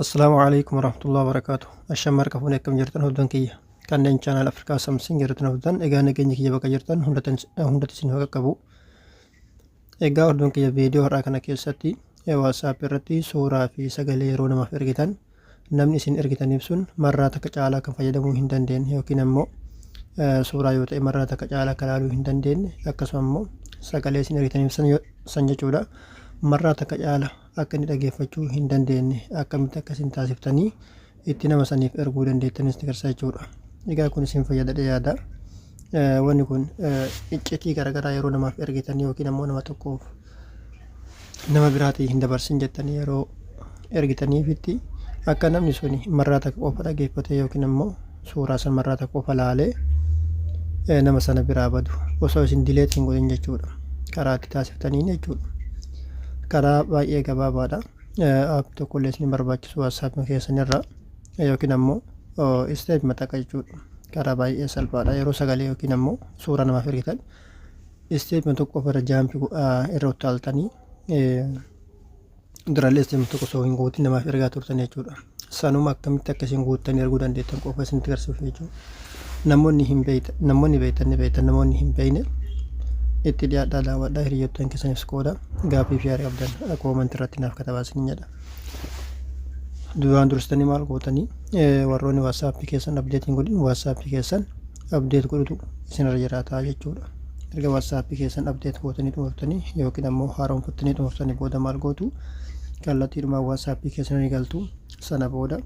Assalaamu alaikum warahmatullahi wabarakatuh. Asham harka fuunee, akkam jirtan hordoftoota kiyya? Kanneen channel Afrikaa Samsung irratti hordoftan, egaa nageenya kiyya bakka jirtan hundatti isin qaqqabu. Egaa hordoftoota kiyya, viidiyoo har'aa kana keessatti WhatsApp irratti suuraa fi sagalee yeroo namaaf ergitan namni isin ergitaniif sun marraa takka caalaa kan fayyadamuu hin dandeenye, yookiin ammoo suuraa yoo ta'e marraa takka caalaa kan ilaaluu hin dandeenye, akkasuma ammoo sagalee isin ergitaniif san jechuudha, marraa takka caala akka inni dhageeffachuu hin dandeenye akkamitti akka isin taasiftanii itti nama saniif erguu dandeettanis ni garsiisa jechuudha. Egaa kun isin fayyada yaada. Wanni kun iccitii garaagaraa yeroo namaaf ergitan yookiin ammoo nama tokkoof nama biraatii hin dabarsin jettanii yeroo ergitaniifitti akka namni suni marraa takka qofa dhageeffate yookiin ammoo suuraa san marraa takka qofa laalee nama sana biraa badu osoo isin delete hin godhin jechuudha. Karaa itti taasiftaniin jechuudha. Karaa baay'ee gabaabaadha. App tokkollee isin barbaachisu WhatsApp keessanirra yookiin ammoo step maxaqa jechuudha. Karaa baay'ee salphaadha. Yeroo sagalee yookiin ammoo suuraa namaaf ergitan step tokko qofa irra jump irra utaaltanii durallee step tokko osoo hin guutin namaaf ergaa turtan jechuudha. Sanuma akkamitti akka isin guuttanii erguu dandeettan qofa isinitti agarsiisuuf jechuudha. Namoonni hin beektan, namoonni beektan ni beektan, namoonni hin beekne itti dhiyaadhaa, daawwadhaa, hiriyoottan keessanis qooda. Gaaffii fi yaada qabdan comment irratti naaf katabaa isiniin jedha. Duraan dursitanii maal gootanii? Warroonni WhatsAppii keessan update hin godhin, WhatsAppii keessan update godhutu isinirra jiraataa jechuudha. Erga WhatsAppii keessan update gootanii xumurtanii yookiin ammoo haaromfattanii xumurtanii booda maal gootu? Kallattiidhumaan WhatsAppii keessan ni galtu. Sana booda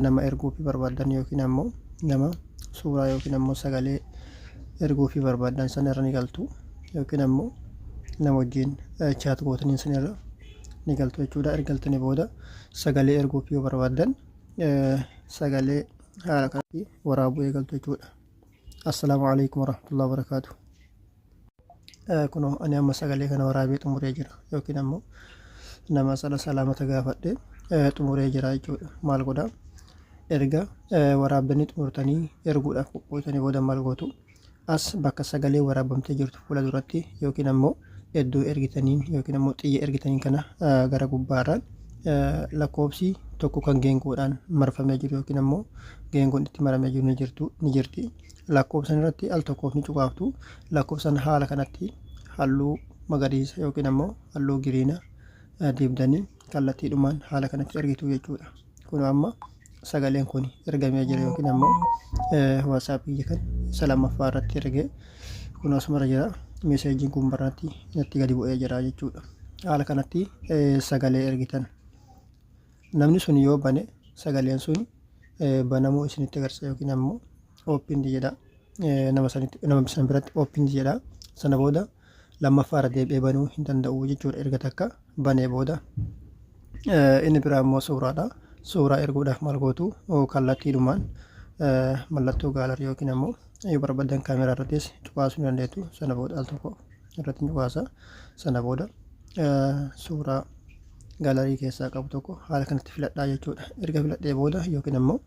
nama erguu fi barbaaddan yookiin ammoo nama suuraa yookiin ammoo sagalee erguu fi barbaaddan sana irra ni galtu, yookiin ammoo nama wajjin chat gootanii sana irra ni galtu jechuudha. Erga galtanii booda sagalee erguuf yoo barbaaddan sagalee haala kanatti waraabuu eegaltu jechuudha. Assalaamu alaikum warahmatullahi wabarakaatu. Kunoo ani amma sagalee kana waraabee xumuree jira, yookiin ammoo nama sana salaamata gaafadhe xumuree jira jechuudha. Maal godhaa? Erga waraabdanii xumurtanii erguudhaaf qophootanii booda maal gootu? As bakka sagalee waraabamtee jirtu fuula duratti yookiin ammoo iddoo ergitaniin yookiin ammoo xiyya ergitaniin kana gara gubbaarraan lakkoofsi tokko kan geengoodhaan marfamee jiru yookiin ammoo geengoon itti maramee jiru ni jirtu ni jirti. Lakkoofsan irratti al tokkoof ni cuqaaftu. Lakkoofsan haala kanatti halluu magariisa yookiin ammoo halluu green dibdanii kallattiidhumaan haala kanatti ergitu jechuudha. Kun amma sagaleen kun ergamee jira, yookiin ammoo WhatsAppii kan isa lammaffaa irratti ergee kun asumarra jira. Messageiin kun barratti natti gadi bu'ee jira jechuudha. Haala kanatti sagalee ergitan. Namni sun yoo bane sagaleen sun banamuu isinitti agarsiisa, yookiin ammoo open jedha. Nama sanitti, nama san biratti open jedha. Sana booda lammaffaa irra deebi'ee banuu hin danda'u jechuudha erga takka banee booda. Inni biraa immoo suuraadha. Suuraa erguudhaaf maal gootu? Kallattiidhumaan mallattoo gallery yookiin ammoo yoo barbaadan kaameraa irrattis cuqaasuu ni dandeettu. Sana booda al tokko irratti cuqaasa. Sana booda suuraa gallery keessaa qabu tokko haala kanatti filadhaa jechuudha. Erga filadhee booda yookiin ammoo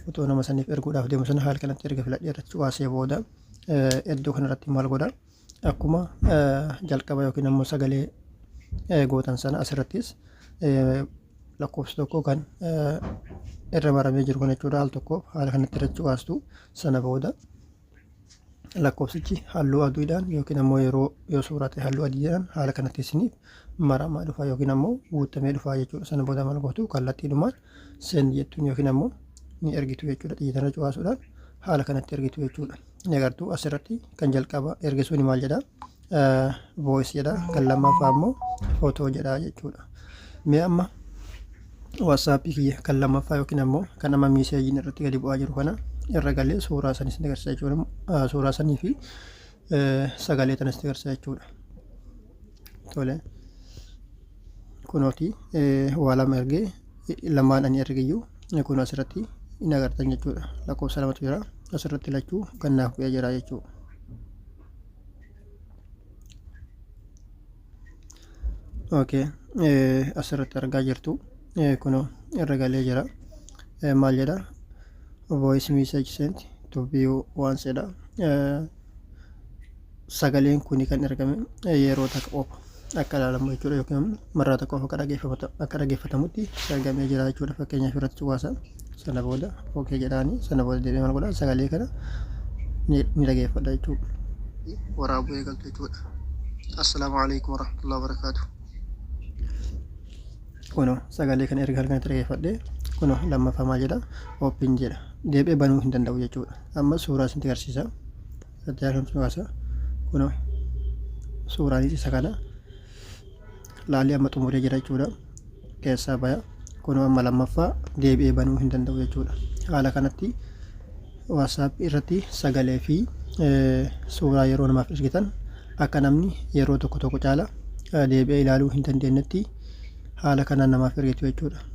footoo nama saniif erguudhaaf deemu sana haala kanatti erga filadhee irratti cuqaasee booda iddoo kanarratti maal godha? Akkuma jalqaba yookiin ammoo sagalee gootan sana asirrattis lakkoofsa tokko kan irra maramee jiru kana jechuudha. Al tokko haala kanatti irratti cuqaastu. Sana booda lakkoofsichi halluu adiidhaan yookiin ammoo yeroo yoo suuraa ta'e halluu adiidhaan haala kanatti isiniif maramaa dhufa yookiin ammoo guutamee dhufa jechuudha. Sana booda maal gootu? Kallattiidhumaan send jettuun yookiin ammoo ni ergitu jechuudha. Xiyya cuqaasuudhaan haala kanatti ergitu jechuudha. Ni agartu, asirratti kan jalqaba ergisuun maal jedha? Voice jedha. Kan lammaffaa immoo photo jedha jechuudha. Mee amma WhatsAppii kiyya kan lammaffaa yookiin ammoo kan amma messageiin irratti gadi bu'aa jiru kana irra galee suuraa sanis ni agarsiisa jechuudha. Suuraa sanii fi sagalee tanas ni agarsiisa jechuudha. Tole. Kunooti waa lama ergee, lamaan ani ergeyyuu kun asirratti hin agartan jechuudha. Lakkoofsa lamatu jira. Asirratti lachuu kan naaf bu'ee jira jechuudha. Okay. Asirratti argaa jirtu, kunoo irra galee jira. Maal jedha? Voice message sent to view once jedha. Sagaleen kuni kan ergame yeroo takka qofa. akka ilaalamu jechuudha, yookiin marraa tokkoof akka dhaggeeffatamutti ergamee jira jechuudha. Fakkeenyaaf irratti cuqaasa. Sana booda okay jedhaanii, sana booda deebi'ee maal godha? Sagalee kana ni dhaggeeffadha jechuudha. Waraabuu eegaltu jechuudha. Assalaamu alaikum warahmatullahi wabarakaatu. Kunoo sagalee kana erga halkanatti dhaggeeffadhe, kunoo lammaffaa maal jedha? Open jedha. Deebi'ee banuu hin danda'u jechuudha. Amma suuraa isinitti agarsiisa. Irratti halkan cuqaasa. Kunoo suuraanis isa kana laalii amma xumuree jira jechuudha. Keessaa baya. Kunoo amma lammaffaa deebi'ee banuu hin danda'u jechuudha. Haala kanatti WhatsApp irratti sagalee fi suuraa yeroo namaaf ergitan akka namni yeroo tokko tokko caala deebi'ee ilaaluu hin dandeenyetti haala kanaan namaaf ergitu jechuudha.